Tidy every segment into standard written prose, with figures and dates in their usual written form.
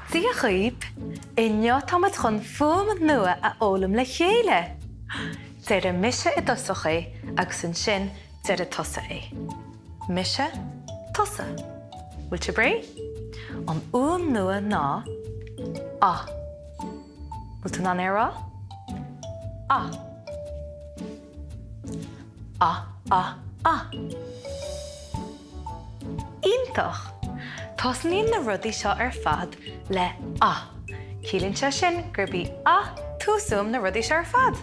Dia dhaoib! Inniu táimid chun fuaim nua a fhoghlaim le chéile! Déarfaidh mise i dtosach é agus ansin déarfaidh tusa é. Mise, tusa. Bhfuil sibh réidh? An fhuaim nua ná A. Bhfuil tú in ann é a rá? A. A, A, A. Iontach! Tosnaíonn na rudaí seo ar fad le A. Ciallaíonn sé sin gurb í A túsfhuaim na rudaí seo ar fad!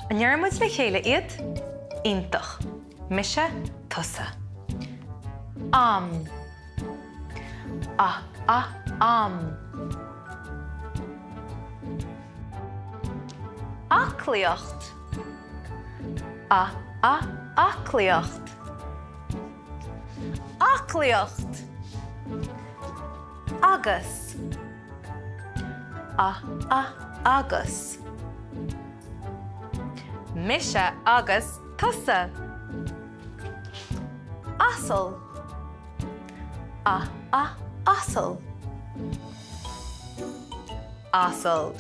An ndéarfaidh muid le chéile iad? Iontach! Mise, tusa. Am. A, A, am. Aclaíocht. A, A, aclaíocht. Aclaíocht! Agus. A, A, agus. Mise agus tusa. Asal. A, A, asal. Asal.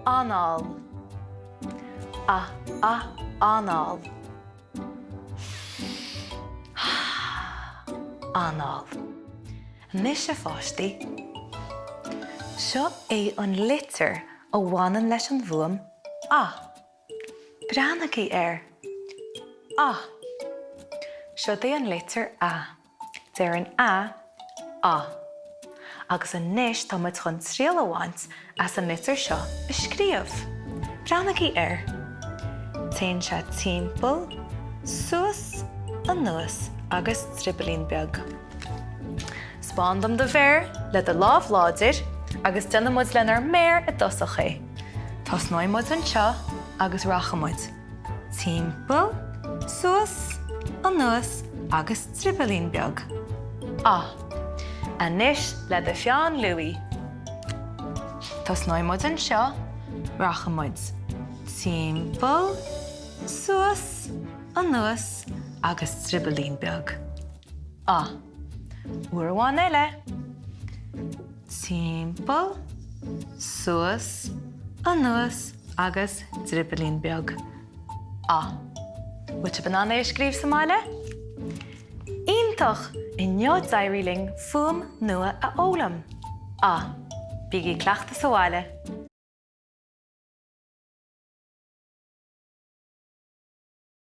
Anáil. A, A, anáil. Anáil. Anois a pháistí, seo é an litir a bhaineann leis an bhfuaim A. Breathnaigí air. A. Seod é an litir A. Deireann A, A. Agus anois tá muid chun triail a bhaint as an litir seo a scríobh. Breathnaigí air. Téann sé timpeall, suas, anuas agus driobaillín beag. 'Spáin dom do mhéar le do lámh láidir agus déanfaidh muid lenár méar i dtosach é. Tosnóidh muid anseo agus rachaidh muid. Timpeall, suas, anuas agus driobaillín beag. A. Anois le do pheann luaidhe. Tosnóidh muid anseo, rachaidh muid timpeall, suas, anuas agus driobaillín beag. A. Uair amháin eile. Timpeall, suas, anuas agus driobaillín beag. A. Bhfuil sibh in ann é a scríobh sa mbaile? Iontach! Inniu d'éirigh linn fuaim nua a fhoghlaim. A. Bígí ag cleachtadh sa bhaile!